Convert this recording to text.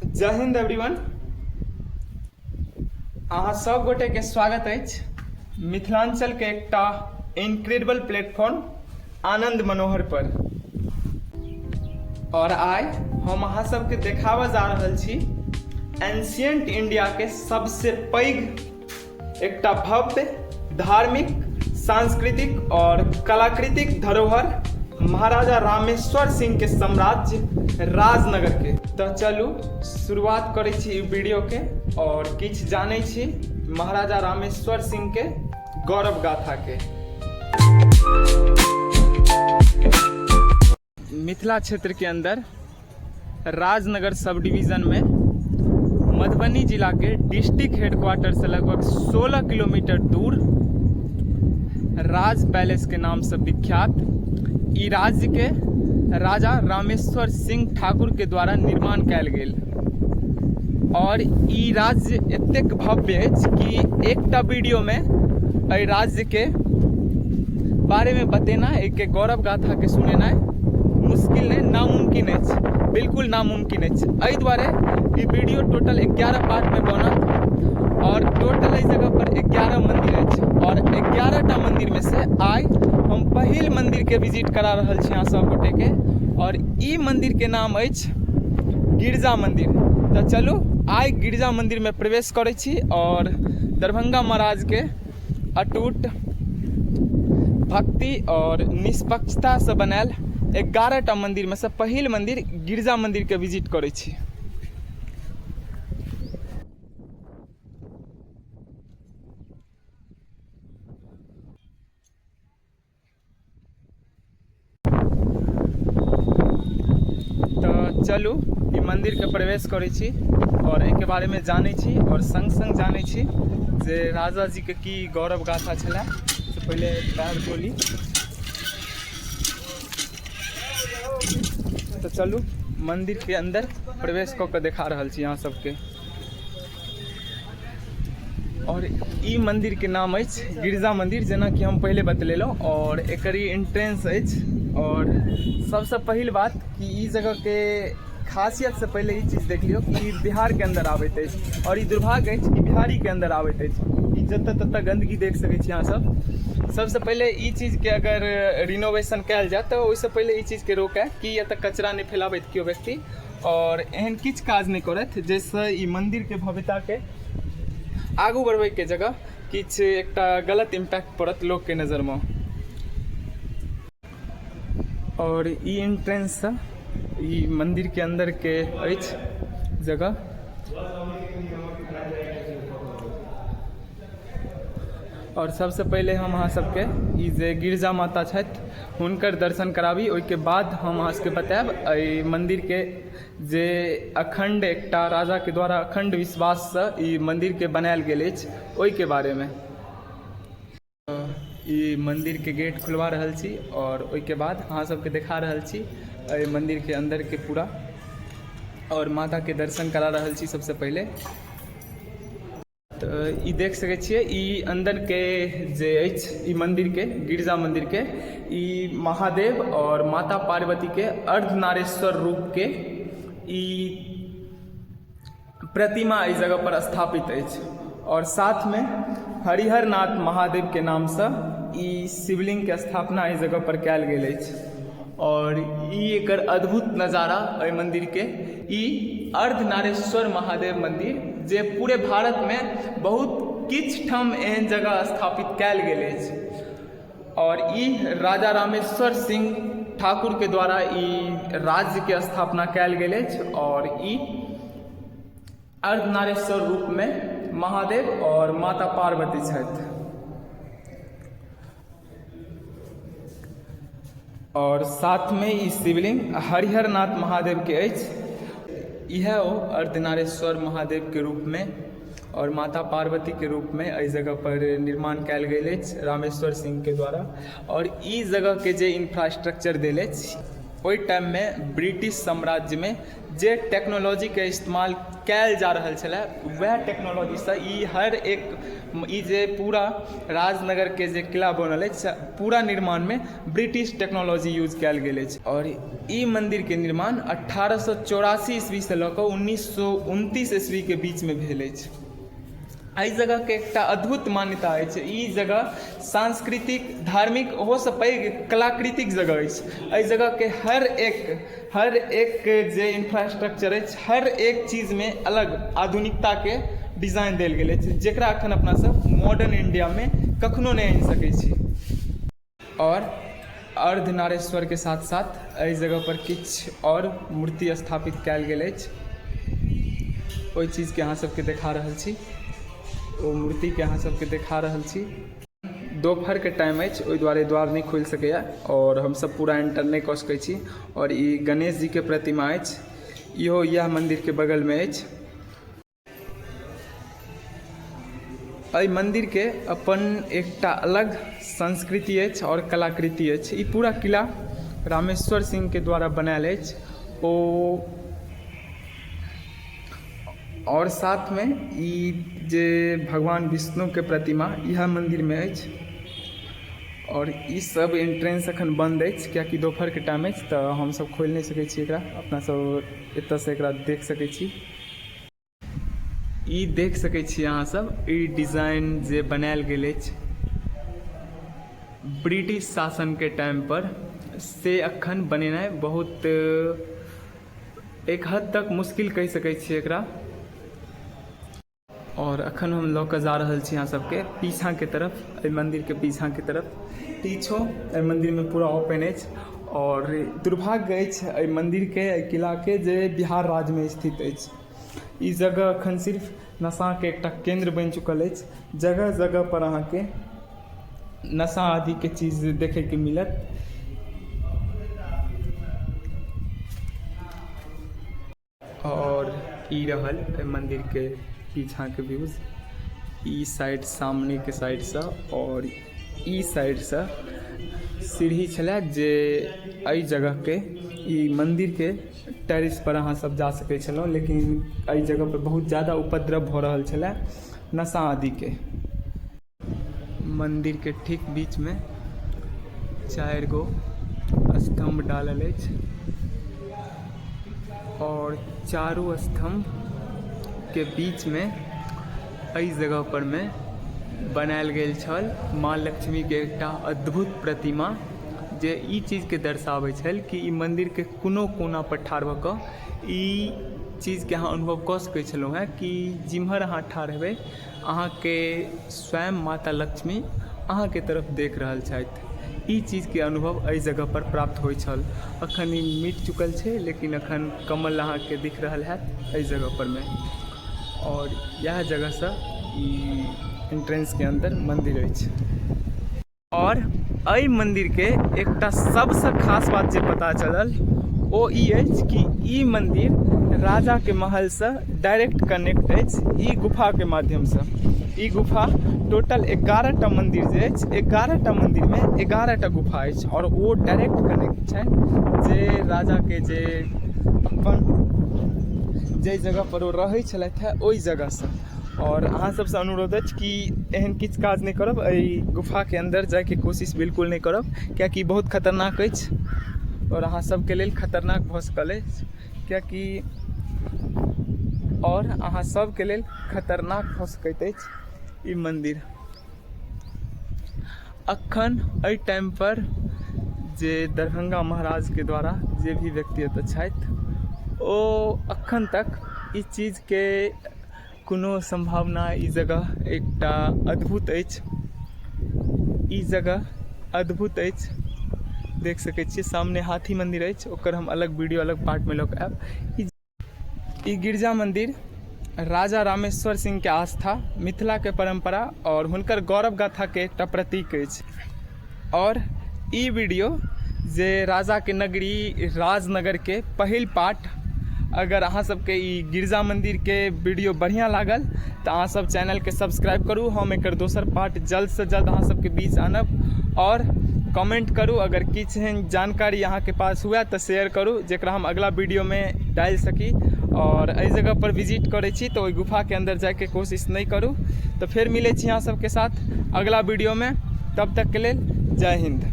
जय हिंद एवरीवन, अहाँ सब गोटे के स्वागत अछि मिथिलांचल के एकटा इनक्रेडिबल प्लेटफॉर्म आनंद मनोहर पर। और आइ हम अहाँ सबके देखाबऽ जा रहल छी एंशियंट इंडिया के सबसे पैघ एकटा भव्य धार्मिक, सांस्कृतिक और कलाकृतिक धरोहर महाराजा रामेश्वर सिंह के साम्राज्य राजनगर के। तो चलू शुरुआत करै छी ई वीडियो के और किछु जानै छी महाराजा रामेश्वर सिंह के गौरव गाथा के। मिथिला क्षेत्र के अंदर राजनगर सब डिवीज़न में मधुबनी जिला के डिस्ट्रिक्ट हेडक्वार्टर से लगभग 16 किलोमीटर दूर राज पैलेस के नाम से विख्यात ई राज्य के राजा रामेश्वर सिंह ठाकुर के द्वारा निर्माण कयल गेल। और ई राज्य एतेक भव्य अछि कि एकटा वीडियो में एहि राज्य के बारे में बतेना, एक गौरव गाथा के सुनेनाइ मुश्किल नहीं, नामुमकिन अछि, बिल्कुल नामुमकिन अछि। एहि दुआरे ई वीडियो टोटल 11 पार्ट में बनत और टोटल एहि जगह पर 11 मंदिर अछि और 11 टा मंदिर में से आइ हम पहिल मंदिर के विजिट करा रहल छी अहाँ सब गोटे के और ई मंदिर के नाम अछि गिरजा मंदिर। तो चलू आइ गिरजा मंदिर में प्रवेश करै छी और दरभंगा महाराज के अटूट भक्ति और निष्पक्षता से बनायल 11 टा मंदिर में से पहिल मंदिर गिरजा मंदिर के विजिट करै छी। तऽ चलू ई मन्दिरके प्रवेश करै छी आओर एहिके बारेमे जानै छी आओर सङ्ग सङ्ग जानै छी जे राजा जीके की गौरव गाथा छलै। से पहिले पैर धोली। तऽ चलू मन्दिरके अन्दर प्रवेश कऽ कऽ देखा रहल छी अहाँ सबके। और ई मंदिर के नाम अछि गिरिजा मंदिर, जेना कि हम पहिले बतलेलहुँ। और एकर ई एंट्रेंस अछि। और सबसे पहिल बात कि ई जगह के खासियत से पहिले ई चीज देख लियौ कि ई बिहार के अंदर आबैत अछि और ई दुर्भाग्य अछि कि बिहारी के अंदर आबैत अछि। ई जतऽ ततऽ गंदगी देख सकै छी अहाँ सब। सबसे पहिले ई चीज के अगर रिनोवेशन कयल जाय तऽ ओहिसँ पहिले ई चीज के रोकै कि एतऽ कचरा नहि फैलाबैत केओ व्यक्ति और एहन किछु काज नहि करथि जाहिसँ ई मन्दिरके भव्यताके आगू बढ़बैके जगह किछु एकटा गलत इम्पैक्ट पड़त लोकके नजरमे। और ई एंट्रेंससँ ई मन्दिरके अन्दरके अछि जगह। और सबसे पहिले हम अहाँ सबके ई जे गिरिजा माता छथि हुनकर दर्शन कराबी, ओहिके बाद हम अहाँ सबके बतायब एहि मन्दिरके जे अखण्ड एकटा राजाके द्वारा अखण्ड विश्वाससँ ई मन्दिरके बनायल गेल अछि ओहिके बारेमे। ई मन्दिरके गेट खुलवा रहल छी और ओहिके बाद अहाँ सबके देखा रहल छी एहि मन्दिरके अन्दरके पूरा और माताके दर्शन करा रहल छी सबसे पहिले। तऽ ई देख सकै छियै ई अन्दरके जे अछि ई मन्दिरके गिरिजा मन्दिरके ई महादेव और माता पार्वतीके अर्धनारेश्वर रूपके ई प्रतिमा एहि जगह पर स्थापित अछि और साथमे हरिहरनाथ महादेवके नामसँ ई शिवलिंगके स्थापना एहि जगह पर कयल गेल अछि। और ई एकर अद्भुत नजारा एहि मन्दिरके, ई अर्धनारेश्वर महादेव मन्दिर जे पूरे भारतमे बहुत किछु ठाम एहन जगह स्थापित कयल गेल अछि। और ई राजा रामेश्वर सिंह ठाकुरके द्वारा ई राज्यके स्थापना कयल गेल अछि और ई अर्धनारेश्वर रूपमे महादेव और माता पार्वती छथि। और साथमे ई शिवलिंग हरिहरनाथ महादेवके अछि। इएह ओ अर्धनारेश्वर महादेवके रूपमे और माता पार्वतीके रूपमे एहि जगह पर निर्माण कयल गेल अछि रामेश्वर सिंहके द्वारा। और ई जगहके जे इंफ्रास्ट्रक्चर देल अछि ओहि टाइममे ब्रिटिश साम्राज्यमे जे टेक्नोलॉजीके इस्तेमाल कयल जा रहल छलै वएह टेक्नोलॉजीसँ ई हर एक ई जे पूरा राजनगरके जे किला बनल अछि, पूरा निर्माणमे ब्रिटिश टेक्नोलॉजी यूज कयल गेल अछि। आओर ई मन्दिरके निर्माण 1884 ईस्वीसँ लऽ कऽ 1929 ईस्वीके बीचमे भेल अछि। एहि जगहके एकटा अद्भुत मान्यता अछि। ई जगह सांस्कृतिक, धार्मिक, ओहोसँ पैघ कलाकृतिक जगह अछि। एहि जगहके हर एक जे इन्फ्रास्ट्रक्चर अछि, हर एक चीजमे अलग आधुनिकताके डिजाइन देल गेल अछि, जकरा एखन अपना सब मॉडर्न इण्डियामे कखनो नहि आनि सकै छी। आओर अर्धनारेश्वरके साथ साथ एहि जगहपर किछु आओर मूर्ति स्थापित कयल गेल अछि। ओहि चीजके अहाँ सबके देखा रहल छी, ओ मूर्तिके अहाँ सबके देखा रहल छी। दोपहरके टाइम अछि, ओहि दुआरे द्वार नहि खुलि सकैए आओर हमसब पूरा एंटर नहि कऽ सकै छी। आओर ई गणेश जीके प्रतिमा अछि, इहो इएह मन्दिरके बगलमे अछि। एहि मन्दिरके अपन एकटा अलग संस्कृति अछि आओर कलाकृति अछि। ई पूरा किला रामेश्वर सिंहके द्वारा बनायल अछि। ओ आओर साथमे ई जे भगवान विष्णुके प्रतिमा इएह मन्दिरमे अछि। आओर ई सब एंट्रेंस एखन बन्द अछि, कियाकि दोपहरके टाइम अछि, तऽ हमसब खोलि नहि सकै छी एकरा। अपना सब एतऽसँ एकरा देख सकै छी। ई देख सकै छी अहाँ सब, ई डिजाइन जे बनायल गेल अछि ब्रिटिश शासनके टाइम पर, से अखन बनेनाइ बहुत एक हद तक मुश्किल कहि सकै छियै एकरा। आओर अखन हम लऽ कऽ जा रहल छी अहाँ सबके पीछाँके तरफ, एहि मन्दिरके पीछाँके तरफ। पीछो एहि मन्दिरमे पूरा ओपन अछि। आओर दुर्भाग्य अछि एहि मन्दिरके, एहि किलाके, जे बिहार राज्यमे स्थित अछि। ई जगह अखन सिर्फ नशाके एकटा केन्द्र बनि चुकल अछि। जगह जगह पर अहाँके नशा आदिके चीज देखैके मिलत। आओर ई रहल एहि मन्दिरके पीछाँके व्यूज, ई साइड सामनेके साइडसँ। आओर ई साइडसँ सीढ़ी छलै जे एहि जगहके, ई मन्दिरके टेरेसपर अहाँ सब जा सकै छलहुँ, लेकिन एहि जगहपर बहुत ज्यादा उपद्रव भऽ रहल छलै नशा आदिके। मन्दिरके ठीक बीचमे चारि गो स्तम्भ डालल अछि आओर चारू स्तम्भके बीचमे एहि जगह परमे बनायल गेल छल माँ लक्ष्मीके एकटा अद्भुत प्रतिमा, जे ई चीजके दर्शाबै छल कि ई मन्दिरके कोनो कोना पर ठाढ़ भऽ कऽ ई चीजके अहाँ अनुभव कऽ सकै छलहुँ हेँ कि जिम्हर अहाँ ठाढ़ हेबै, अहाँके स्वयं माता लक्ष्मी अहाँके तरफ देख रहल छथि। ई चीजके अनुभव एहि जगहपर प्राप्त होइ छल। एखन ई मिट चुकल छै, लेकिन एखन कमल अहाँके दिख रहल हैत एहि जगहपरमे। आओर इएह जगहसँ ई एन्ट्रेन्सके अन्दर मन्दिर अछि। आओर एहि मन्दिरके एकटा सबसँ खास बात जे पता चलल, ओ ई अछि कि ई मन्दिर राजाके महलसँ डायरेक्ट कनेक्ट अछि ई गुफाके माध्यमसँ। ई गुफा टोटल 11टा मन्दिर जे अछि, 11टा मन्दिरमे 11टा गुफा अछि आओर ओ डायरेक्ट कनेक्ट छनि जे राजाके जे अपन जाहि जगहपर ओ रहै छलथि हेँ, ओहि जगहसँ। आओर अहाँ सबसँ अनुरोध अछि कि एहन किछु काज नहि करब, एहि गुफाके अन्दर जाइके कोशिश बिल्कुल नहि करब, कियाकि बहुत खतरनाक अछि आओर अहाँ सबके लेल खतरनाक भऽ सकल अछि, कियाकि आओर अहाँ सबके लेल खतरनाक भऽ सकैत अछि ई मन्दिर। अखन एहि टाइमपर जे दरभंगा महाराजके द्वारा जे भी व्यक्ति एतऽ छथि, ओ अखन तक ई चीजके कोनो सम्भावना, ई जगह एकटा अद्भुत अछि, ई जगह अद्भुत अछि। देख सकै छियै, सामने हाथी मन्दिर अछि, ओकर हम अलग वीडियो अलग पार्टमे लऽ कऽ आयब। ई गिरजा मन्दिर राजा रामेश्वर सिंहके आस्था, मिथिलाके परम्परा आओर हुनकर गौरव गाथाके एकटा प्रतीक अछि। आओर ई वीडियो जे राजाके नगरी राजनगरके पहिल पार्ट, अगर अहाँ सबके ई गिरजा मन्दिरके वीडियो बढ़िआँ लागल तऽ अहाँ सब चैनलके सब्सक्राइब करू। हम एकर दोसर पार्ट जल्दसँ जल्द अहाँ सबके बीच आनब। आओर कमेंट करू। अगर किछु एहन जानकारी अहाँके पास हुए तऽ शेयर करू, जकरा हम अगला वीडियोमे डालि सकी। आओर एहि जगह पर विजिट करै छी तऽ ओहि गुफाके अन्दर जाइके कोशिश नहि करू। तऽ फेर मिलै छी अहाँ सबके साथ अगला वीडियोमे, तब तकके लेल जय हिन्द।